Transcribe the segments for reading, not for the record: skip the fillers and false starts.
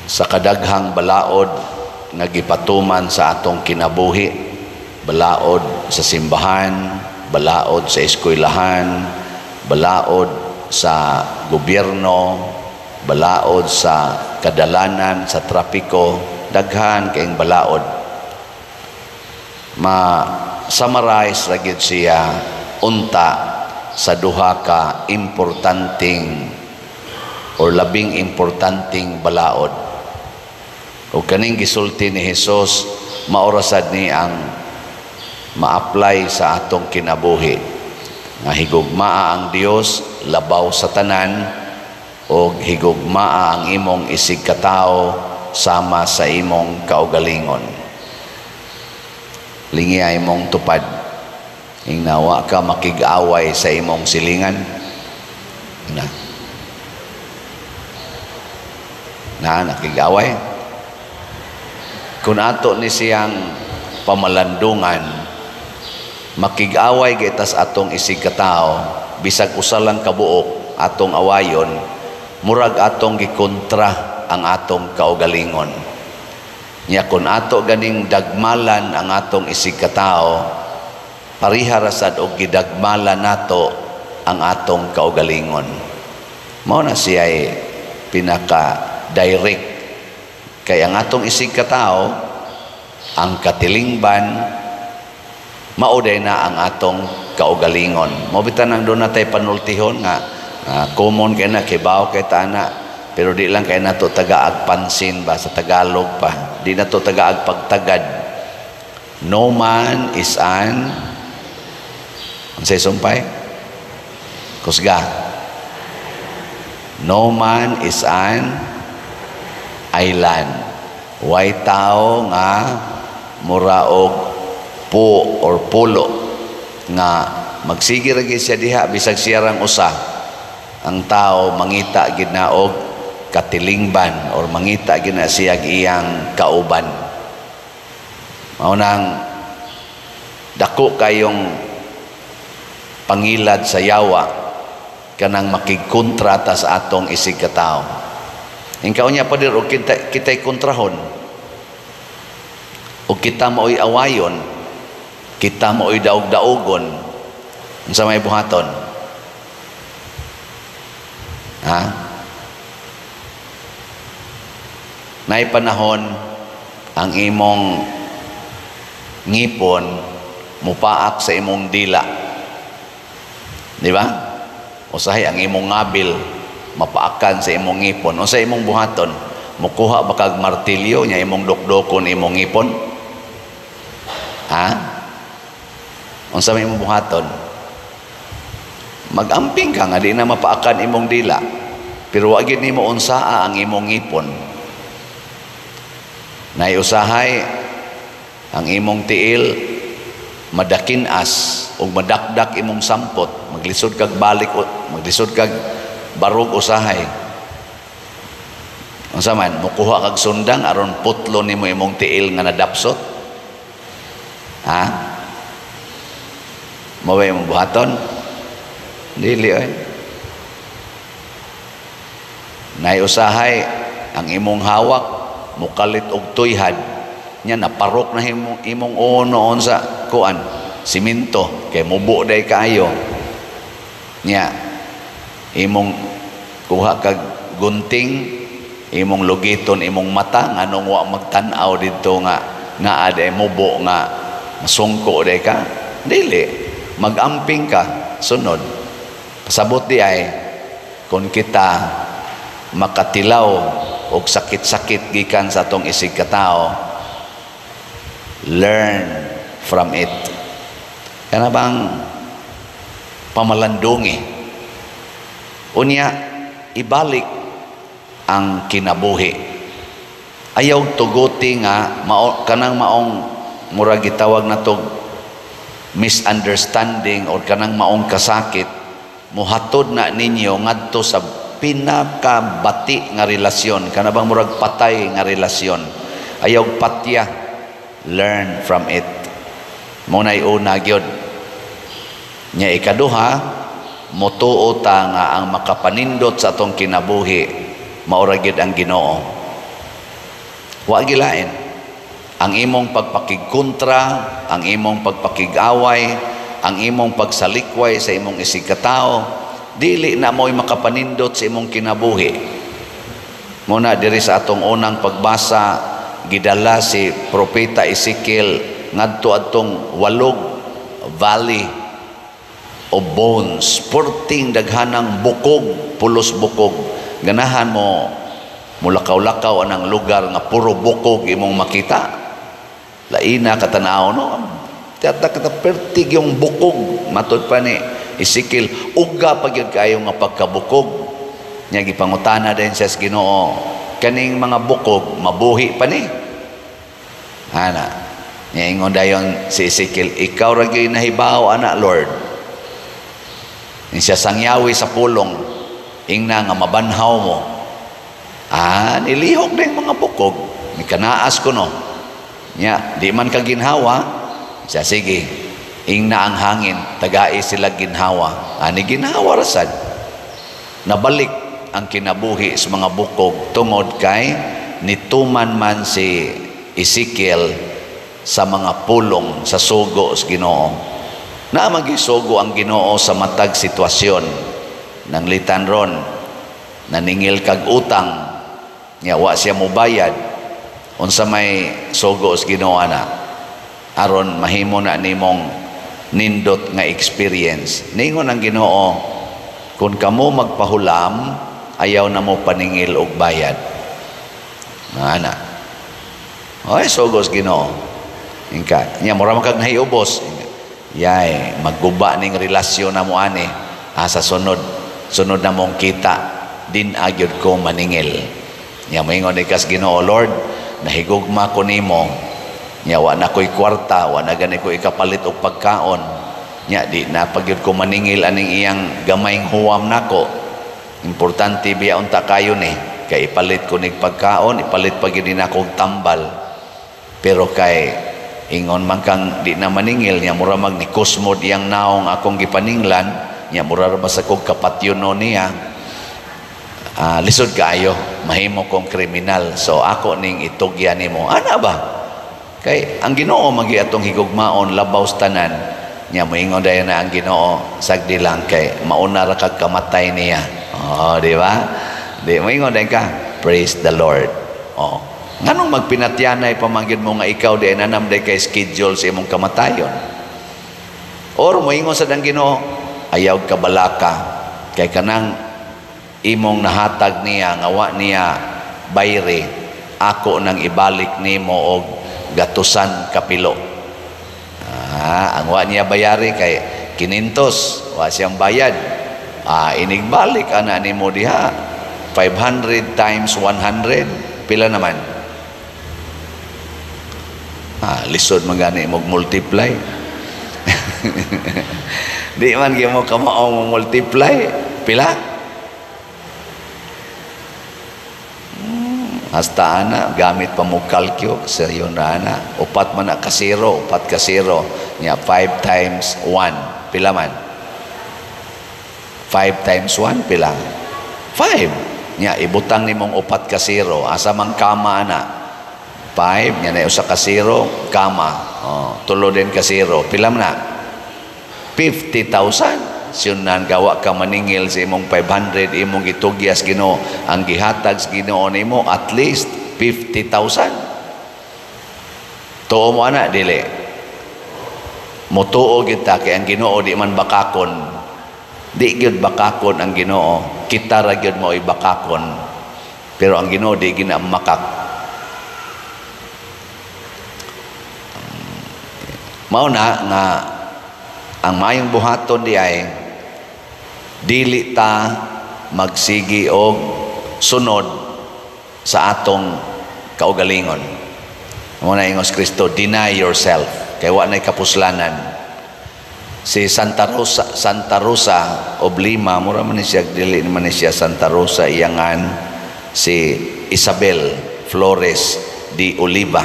Sa kadaghang balaod nga gipatuman sa atong kinabuhi, balaod sa simbahan, balaod sa eskwelahan, balaod sa gobyerno, balaod sa kadalanan, sa trapiko, daghan kayong balaod. Ma-summarize ra gyud siya unta sa duha ka importanteng or labing importanteng balaod. O kaning gisulti ni Hesus, mao ra sad ni ang ma-apply sa atong kinabuhi nga higugmaa ang Dios labaw sa tanan o higugmaa ang imong isig katawo sama sa imong kaugalingon. Lingi ay imong tupad. Ingnawa ka makig-away sa imong silingan na na nakig-away. Kung ato ni siyang pamalandungan, makig-away gitas atong isig katawo, bisag usa lang kabuok atong awayon, murag atong gikontra ang atong kaugalingon. Nya kung ato ganing dagmalan ang atong isig katawo, pareha ra sad og gidagmalan nato ang atong kaugalingon. Mao na siya pinaka direct, kay ang atong isig katawo, ang katilingban, mao day na ang atong kaugalingon. Mao bitan ang doon natay panultihon nga common kay na, kibaw kay tana, pero di lang kay nato tagaag pansin ba sa Tagalog pa, di nato tagaag pagtagad. No man is an, unsay sumpay kusga, no man is an island. Way tao nga mura og po or pulo nga magsige ra gyud siya diha bisag siya rang usa. Ang tao mangita gid na og katilingban or mangita gid na siya iyang kauban. Mao nang dako kayong pangilad sa yawa kanang makigkontrata sa atong isig katawo. Ingkaw niya pa dir og kita kitay kontrahon o kita maoy awayon, kita maoy daog-daogon, unsa may buhaton? Ha? Nay panahon ang imong ngipon mupaak sa imong dila. Di ba? Usahay ang imong ngabil mapaakan sa imong ngipon. Unsa imong buhaton? Mukuha ba kag martilyo nya imong dukdukon imong ngipon? Ha? Unsa may imong buhaton? Magamping ka nga di na mapaakan imong dila. Pero wa gid nimo unsaa ang imong ngipon. Nay usahay ang imong tiil madakin-as ug madakdak imong sampot, maglisod kag balik, maglisod kag barog usahay. Unsa man, mukuha kag sundang aron putlo nimo imong tiil nga nadapsot? Ha? Mao ba imong buhaton? Dili oy. Nay usahay ang imong hawak mukalit og tuyhad nya naparok na imong uno sa kuan simento kay mubo day kaayo. Nya imong kuha kag gunting, imong lugiton imong mata nganong wa magtan-aw didto nga naa day mubo nga masungko day ka. Dili, magamping ka sunod. Pasabot di ay kung kita makatilaw og sakit-sakit gikan sa atong isig katawo, learn from it. Kana bang pamalandungi? Unya ibalik ang kinabuhi. Ayaw tuguti nga mao, kanang maong murag gitawag natog misunderstanding or kanang maong kasakit muhatod na ninyo ngadto sa pinakabati nga relasyon, kana bang murag patay nga relasyon. Ayaw patya, learn from it. Mo nay una gyud. Nya ikaduha, motuo ta nga ang makapanindot sa atong kinabuhi mao ra gyud ang Ginoo. Wa gilain. Ang imong pagpakigkontra, ang imong pagpakig-away, ang imong pagsalikway sa imong isigkatao, dili na mo'y makapanindot sa imong kinabuhi. Muna diri sa atong unang pagbasa, gidala si Propeta Ezekiel ngadto adtong walog, valley of bones, perting daghanang bukog, pulos bukog. Ganahan mo mulakaw-lakaw anang lugar nga puro bukog imong makita? Laina katanaw, no? Tiyata kita pertig yung bukog. Matud pa ni Ezekiel, uga pa gyud kayo nga pagkabukog. Nya gipangutana din siya sa Ginoo, "Kaning mga bukog mabuhi pa ni?" Ana nya ingon dayon si Ezekiel, "Ikaw ra gyud nahibaw ana, Lord." Ni siya sangyawi sa pulong, ingna nga mabanhaw mo. Ah, nilihok na yung mga bukog. Ni kanaas ko, no. Nya, di man ka ginhawa. Siya, "Sige, ingna ang hangin, tagai sila ginhawa." Ani ginhawa rasad. Nabalik ang kinabuhi sa mga bukog tungod kay nituman man si Ezekiel sa mga pulong, sa sugo sa Ginoo. Na magisugo ang Ginoo sa matag sitwasyon. Nanglitan ron, naningil kag utang, nya wa siya mobayad. Unsa may sugo sa Ginoo ana? Aron mahimo na nimong nindot nga experience. Ningon ang Ginoo, "Kung kamo magpahulam, ayaw na mo paningil og bayad." Ana. Oy, sugo sa Ginoo. Ingka, nya mura man kag nahiubos. Yay, magguba ning relasyon na mo ani. Ah, sa sunod, sunod na mong kita, din agyod ko maningil. Nya moingon ni kas Ginoo, "Lord, nahigugma ko nimo. Nya wa na ko'y kwarta, wa na gani ko ikapalit og pagkaon. Nya di na pagyud ko maningil aning iyang gamayng huwam nako. Importante biya unta kayo ni kay ipalit ko nig pagkaon, ipalit pa gyud nako og tambal. Pero kay ingon man kang di na maningil, nya mura mag ni kusmod iyang naong akong gipaninglan, nya mura ra basta kog kapatyono niya. Ah, lisod kaayo, mahimo kong kriminal. So ako ning itugyan nimo." Ana ba? Kay ang Ginoo magi atong higugmaon labaw sa tanan. Nya moingon dayon na ang Ginoo, "Sagdi lang kay mauna ra kag kamatay niya." Oh, di ba? Di moingon dayon ka, "Praise the Lord." Oh. Nganong magpinatyanay pa man gyud mo nga ikaw di nanam day kay schedule sa imong kamatayon? Or moingon sa dang Ginoo, "Ayaw kabalaka kay kanang imong nahatag niya nga wa niya bayri, ako nang ibalik nimo og gatusan kapilo." Ah, ang wa niya bayari kay kinintos, wa siyang bayad. Ah, inigbalik ana nimo diha 500 times 100, pila naman? Ah, lisod man gani mo multiply. Di man gyud mo kamao mo multiply. Pila? Hasta ana gamit pa mo kalkyo seryo na ana. Upat man na ka zero, upat ka zero. Nya 5 times 1, pila man? 5 times 1 pila? 5. Nya ibutang nimong upat ka zero, asa man kama ana? 5, nya na usa ka zero, kama. Oh, tulo din ka zero. Pila man na? 50,000. Siyunan gawa ka maningil sa imong 500 imong gitugyas Ginoo, ang gihatag sa Ginoo nimo at least 50,000. Tuo mo ana, dili? Mutuo gyud ta kay ang Ginoo di man bakakon. Di gyud bakakon ang Ginoo. Kita ra gyud mo'y bakakon. Pero ang Ginoo di ginamakak. Mao na nga ang maayong buhaton di ay dili ta magsigi og sunod sa atong kaugalingon. Mao na ingos Kristo, "Deny yourself," kay wa nay kapuslanan. Si Santa Rosa, Santa Rosa of Lima, mura man ni siya, dili man ni siya Santa Rosa, iyangan si Isabel Flores de Oliva.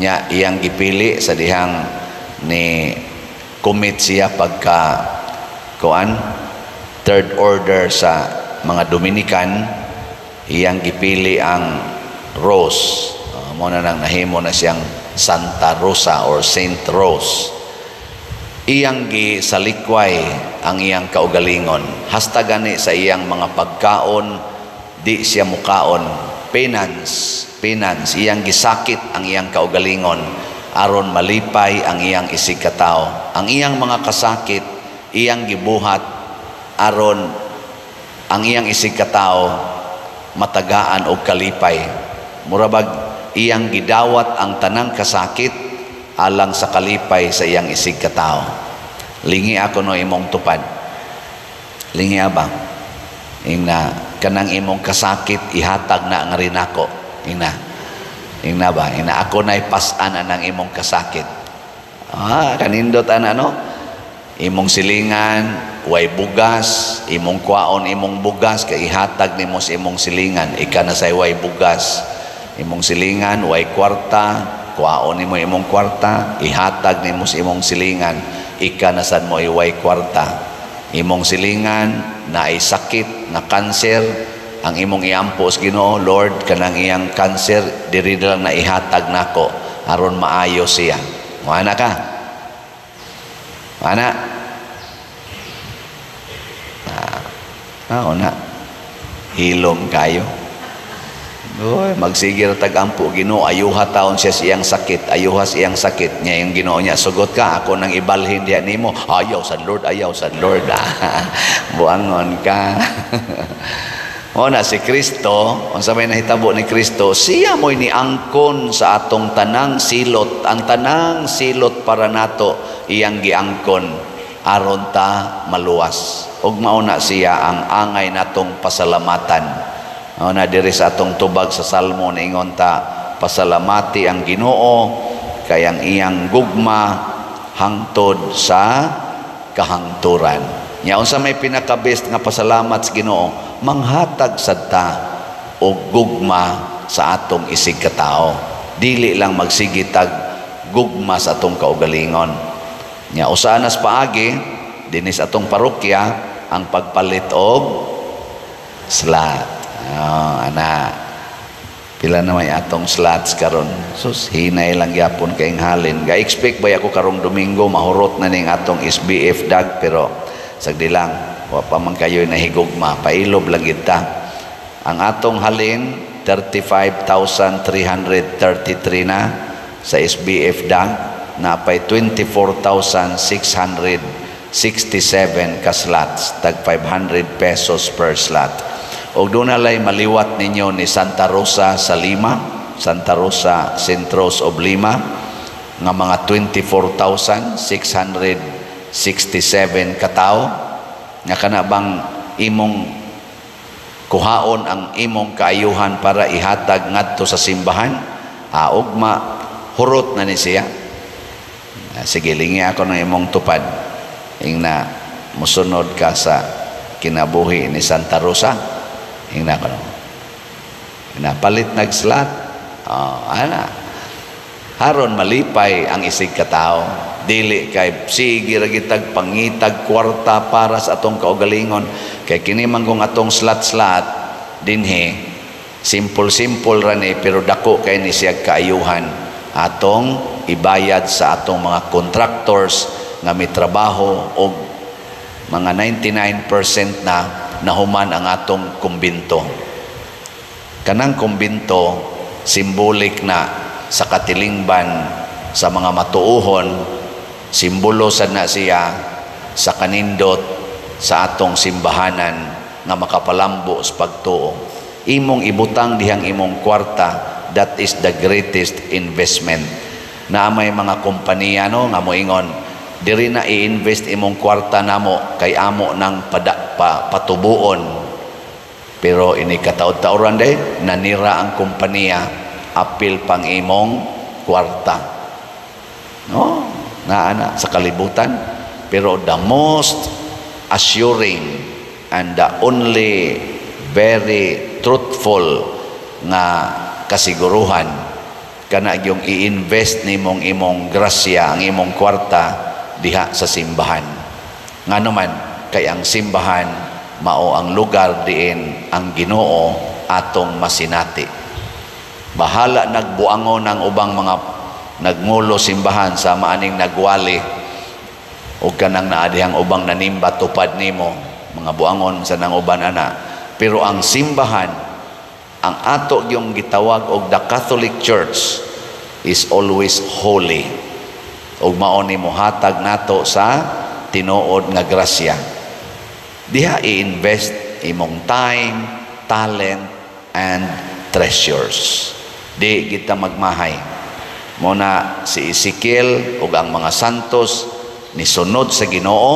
Nya iyang gipili sa dihang ni commit siya pagka kuan third order sa mga Dominican, iyang gipili ang rose. Mao na nang nahimo na siyang Santa Rosa or Saint Rose. Iyang gisalikway ang iyang kaugalingon. Hasta gani sa iyang mga pagkaon, di siya mukaon. Penance, penance, iyang gisakit ang iyang kaugalingon aron malipay ang iyang isig katao. Ang iyang mga kasakit, iyang gibuhat aron ang iyang isig katao matagaan og kalipay. Murabag iyang gidawat ang tanang kasakit alang sa kalipay sa iyang isig katao. Lingi ako no imong tupad. Lingi ba? Ingna kanang imong kasakit, ihatag na nga rin ako. Ingna. Ingna ba? Ingna ako na ipas-an anang imong kasakit. Ah, kanindot ana, no? Imong silingan way bugas, imong kwaon imong bugas kay ihatag nimo sa imong silingan, ika na say way bugas. Imong silingan way kwarta, kwaon nimo imong kwarta, ihatag nimo sa imong silingan, ika na sad mo way kwarta. Imong silingan na ay sakit nga kanser, ang imong iampo sa Ginoo, "Lord, kanang iyang kanser diri lang na ihatag nako aron maayo siya." Moana ka? Ana? Ah, na. Hilom kayo. Uy, magsige ra tag-ampo, "Ginoo, ayuha taon siya sa iyang sakit, ayuha sa iyang sakit." Nya yung Ginoo niya, "Sugot ka, ako nang ibalhin diha nimo." "Ayaw sa Lord, ayaw sa Lord." Buangon ka. O na si Kristo, unsa may nahitabo ni Kristo, siya mo'y niangkon sa atong tanang silot, ang tanang silot para nato iyang giangkon aron ta maluwas. Ug mao na siya ang angay natong pasalamatan. Mao na diri sa atong tubag sa Salmo, niingon ta, "Pasalamati ang Ginoo kay ang iyang gugma hangtod sa kahangturan." Nya unsa may pinaka-best nga pasalamat sa Ginoo? Manghatag sad ta og gugma sa atong isig katao. Dili lang magsige tag gugma sa atong kaugalingon. Nya usa nas paagi dinis atong parokya ang pagpalit og slot. Oh, ana. Pila na may atong slots karon? Sus, hinay lang gyapon kay halin. Ga-expect ba ako karong Domingo mahurot na ning atong SBF dag, pero sagdi lang, wa pa man kayo nahigugma, pailob lang gid ta. Ang atong halin, 35,333 na sa SBF dag, napay 24,667 ka slots, tag 500 pesos per slot. Og doon na maliwat ninyo ni Santa Rosa sa Lima, Santa Rosa Centros of Lima, nga mga 24,667 katao, nga kana bang imong kuhaon ang imong kaayuhan para ihatag ngadto sa simbahan, ugma hurot na ni siya. Sige, lingi ako ng imong tupad. Ingna, musunod ka sa kinabuhi ni Santa Rosa. Ingna ko no. Napalit nag-slot. Oh, ana. Haron malipay ang isig katao. Dili kay sige ra gitag pangitag kwarta para sa atong kaugalingon. Kay kini man kung atong slot-slot dinhi, simple-simple ra ni, pero dako kay ni siya kaayuhan atong ibayad sa atong mga contractors nga may trabaho, og mga 99% na nahuman ang atong kumbinto. Kanang kumbinto, symbolic na sa katilingban sa mga matuohon, simbolo sad na siya sa kanindot sa atong simbahanan nga makapalambo sa pagtuo. Imong ibutang dihang imong kwarta, that is the greatest investment. Na may mga kompanya, no, nga moingon, "Diri na i-invest imong kwarta namo kay amo nang patubuon." Pero ini kataod-taoran day, nanira ang kompanya, apil pang imong kwarta. No, naa na sa kalibutan. Pero the most assuring and the only very truthful nga kasiguruhan kana yung i-invest nimong imong grasya, ang imong kwarta diha sa simbahan. Ngano man, kay ang simbahan mao ang lugar diin ang Ginoo atong masinati. Bahala nagbuangon ang ubang mga nagmulo simbahan sa maaning nagwali o kanang naadihang ubang nanimba tupad nimo, mga buangon sa nang uban ana. Pero ang simbahan, ang ato yung gitawag og the Catholic Church, is always holy ug mao ni mohatag nato sa tinuod nga grasya. Diha i-invest imong time, talent and treasures. Di kita magmahay. Mao na si Ezekiel ug ang mga santos nisunod sa Ginoo,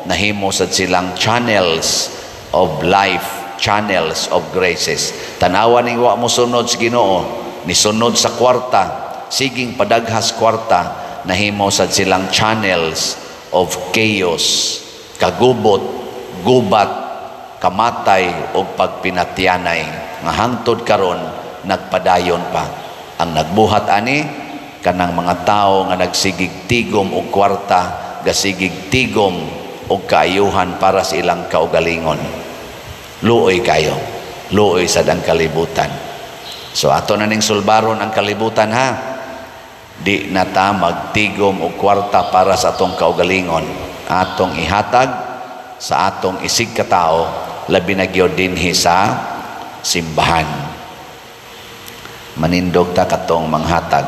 nahimo sad silang channels of life, channels of graces. Tanawa ning wa mo sunod sa Ginoo, nisunod sa kwarta, siging padaghas kwarta, nahimo sad silang channels of chaos, kagubot, gubat, kamatay ug pagpinatyanay nga hangtod karon nagpadayon pa. Ang nagbuhat ani, kanang mga tao nga nagsigig tigom og kwarta, gasigig tigom og kaayuhan para sa ilang kaugalingon. Luoy kayo, luoy sad ang kalibutan. So ato na ning sulbaron ang kalibutan, ha. Di na ta magtigom og kwarta para sa atong kaugalingon. Atong ihatag sa atong isig katao, labi na gyud dinhi sa simbahan. Manindog ta katong manghatag.